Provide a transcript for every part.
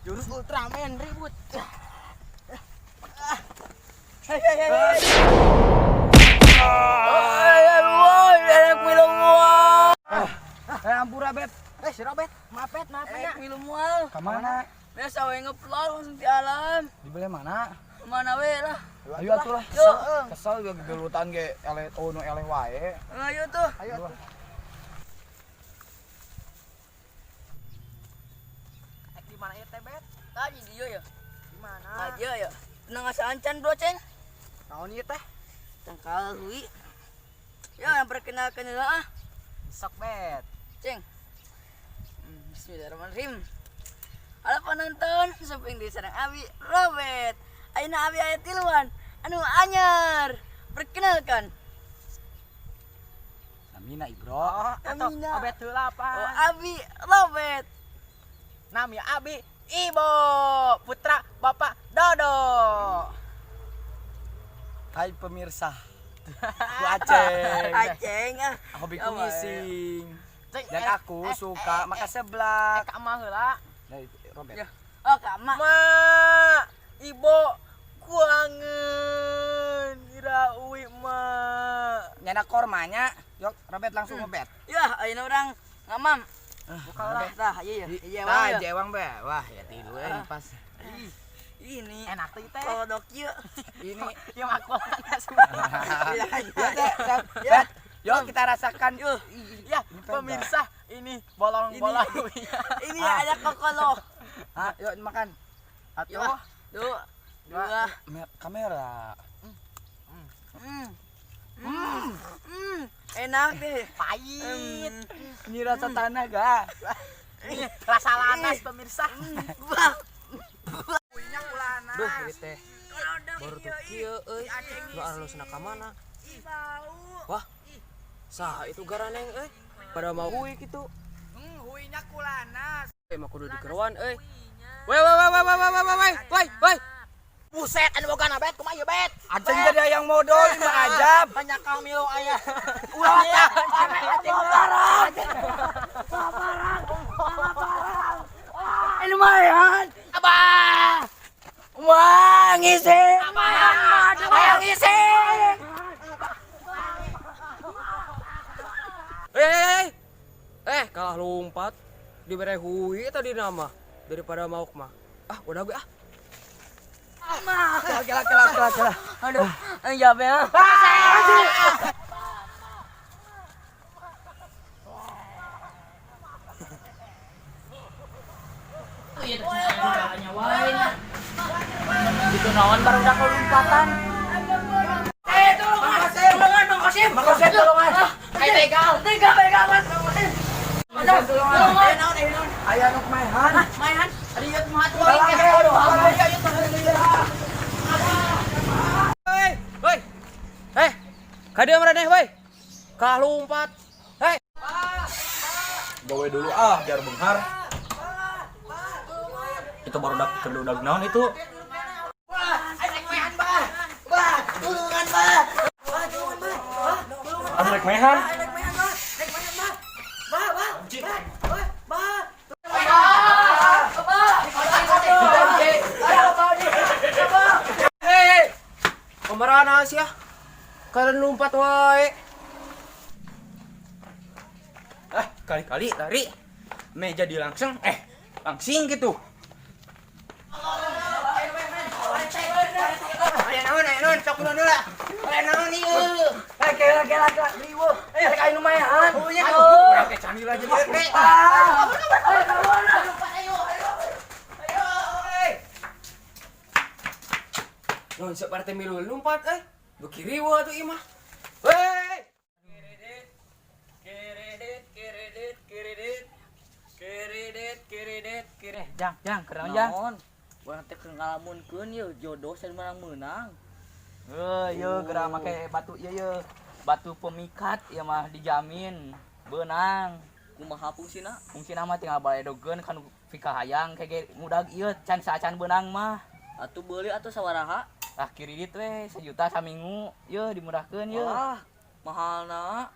Jurus Ultraman ribut. Hei hei hei. Eh, ampura, Bet. Eh, si Robert, maaf Bet, maaf ya. Milu moal. Ka mana? Biasa we ngeplor langsung di alam. Di belah mana? Mana we lah. Ayo atuh lah. Yuk. Kesel gak gelutan ge eleh, oh nu eleh wae. Ayo tuh. Ayo atuh. Eh, di mana ya teh, Bet? Tadi dia ya. Di mana? Tadi ya. Tenang asa ancan bro ceng. Naon ieu teh? Tangkal hui. Ya, yang perkenalkan lah ah. Sok, Bet. Ceng. Bismillahirrahmanirrahim. Halo penonton, samping di sareng Abi Robert. Ayeuna Abi aya tiluan anu anyar. Perkenalkan. Namina Ibro. Oh, atuh Namina. Obet heula apa? Oh, Abi Robert. Nami Abi Ibo, putra Bapak Dodo. Hai pemirsa. Aku Aceng. Aceng ah. Hobiku Ya, ngising. Ceng, Dan aku suka makan seblak. Ka emak heula. Nah, Robert. Ya. Oh, Kak Mak. Ma, Ibo kuangen ira uwi ma. Nyana kormanya. Yuk, Robert langsung ngebet. Ya, ayeuna urang ngamam. Buka lah. Tah, iya ya. Iya, Nah, ya. jewang be. Wah, ya tilu eh pas. Ini Enak tuh teh. kodok ieu. Ini Ya makulan Ya, ya, teh, teh, Bet. Yuk kita rasakan. Yuk. Ya, Ini peda. pemirsa, ini bolong-bolong uwinya. Ini ada kokolo. Ah, yuk makan. Atuh. Yuk. Dua. Dua. Kamera. Enak deh. Pahit. Ini rasa tanah ga? Ini rasa lanas pemirsa. Wah. Uwinya kulanas. Duh, ieu teh baru tuh kieu euy. Nu alusna ka mana? Wah. Saha itu garaneng euy? Pada mau hui kitu. Uwinya kulanas. Eh mah kudu dikeruan euy. Weh weh weh weh weh weh weh weh weh weh. Buset, anu boga na bet, kumaha ieu bet? Aceng jadi yang modal lima ajab. Banyak kang milu aya. Ulah ya. Eh, lumayan. Abah. Wah, ngisi. Abah. Abah ngisi. Eh, eh, eh. Eh, kalah lompat. Dibere hui tadi nama daripada mauk mah. Ah, udah gue ah. Oke, oke, oke, oke. Aduh, jawab ya. Itu naon baru udah kelompatan. Eh, tolongan. Tolongan, Bang Kosim. Bang Kosim, tolongan. Kayak begal. Tega, begal, Mas. Bang Kosim. Tolongan. Naon eh naon. Aya nu maehan. Mayan. Aduh, ieu kumaha tuh? Tolong, aduh, Hei, woi. Eh, kadieu maraneh woi. Kalah lompat. Hei. Gawe dulu ah biar benghar. Itu baru dak kedudag naon itu. Tulungan, Bah. Bah, tulungan, Bah. Bah, tulungan. Aduh rek mehan. Rek mehan, Bah. Rek mehan, Bah. Bah, Bah. Bah, Bah, Bah. Hei, kamarana sih ya? Kalian lompat wae. Ah, kali-kali lari. Meja jadi langsung langsing gitu. Aya naon aya naon sok naon heula. Aya naon ieu. Eh, kela, kela, kela. Riweuh. Eh, rek aya nu maehan. Aduh, urang teh candil aja dia. Naon seperti milu lompat eh. Beuki riweuh atuh ieu mah. Hei. Kredit, kredit, kredit, kredit, kredit, kredit. Jang, jang, keren jang. Urang teh keur ngalamunkeun ieu jodoh saya menang-menang. Eh, ye geura make batu ieu ye. Batu pemikat ieu mah dijamin beunang. Kumaha fungsina? Fungsina mah tinggal baledogeun kan pikahayang kayak ge mudag ieu can saacan beunang mah. Atuh beuli atuh sawaraha? Tah kiridit we 1 juta saminggu. Ye dimurahkeun ye. Wah, mahalna.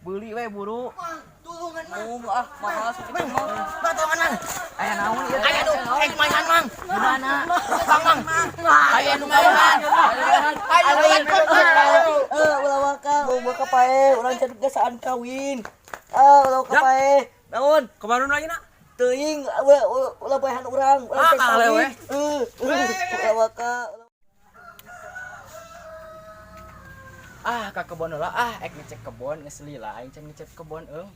Beli we buru. Tulungan mah. Ah, mahal sakitu mah. Mang, tolongan, Mang. Aya naon ieu? Aya nu rek mainan, Mang. Di mana? Bang, Mang. Aya nu mainan. Aya nu mainan. Eh, ulah waka, ulah waka pae, urang can gasaan kawin. Ah, ulah waka pae. Naon? Kemana nu ayeuna? Teuing, ulah ulah paehan urang, urang Ah, can kalah kawin. we. Eh, ulah waka. Ah, ka kebon heula ah, ek ngecek kebon geus lila aing can ngecek kebon eung.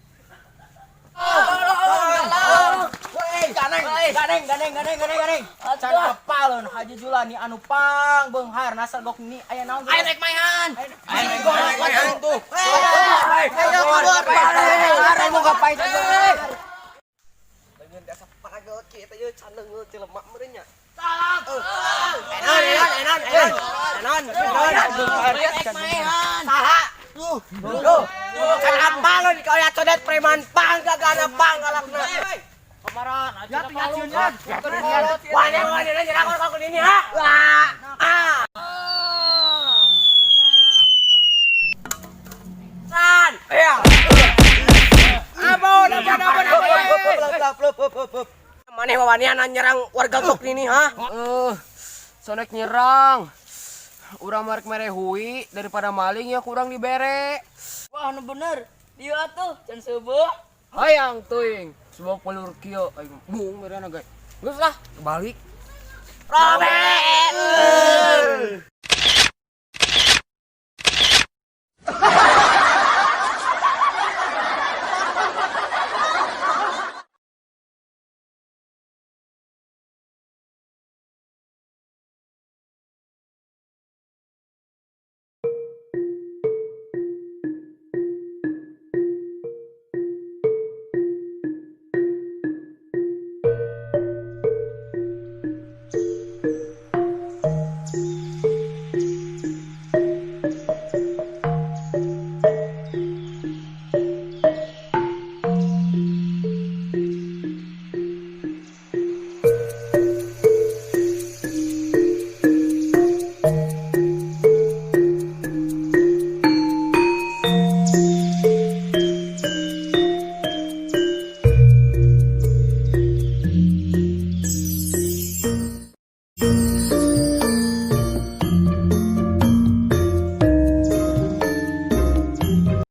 Woi, ganeng, ganeng, ganeng, ganeng, ganeng, ganeng. Can apaleun Haji Julani anu pang beunghar nasegok ni aya naon? Aya rek mainan. Aya rek mainan tuh. Ayo keluar, Are mau ngapain aja? Enon, enon, enon, enon. Enon, enon. Rek mainan. Saha? Tuh, tuh. Kan apa lo di kaya codet preman pang gagana pang galakna. Ya tinggal. Wah, ini wah, ini nyerang kau ini ha. Wah. Ah. San. Iya. Ampun, ampun, ampun, ampun. Maneh wawanian nyerang warga gok ini ha? Eh, sonek nyerang. Urang marek mere hui daripada maling ya kurang dibere. Wah, nu bener. Dieu atuh, can seubeah. Hayang teuing, sebab pelur kieu aing bung merana gae. Geus lah, balik. Robert.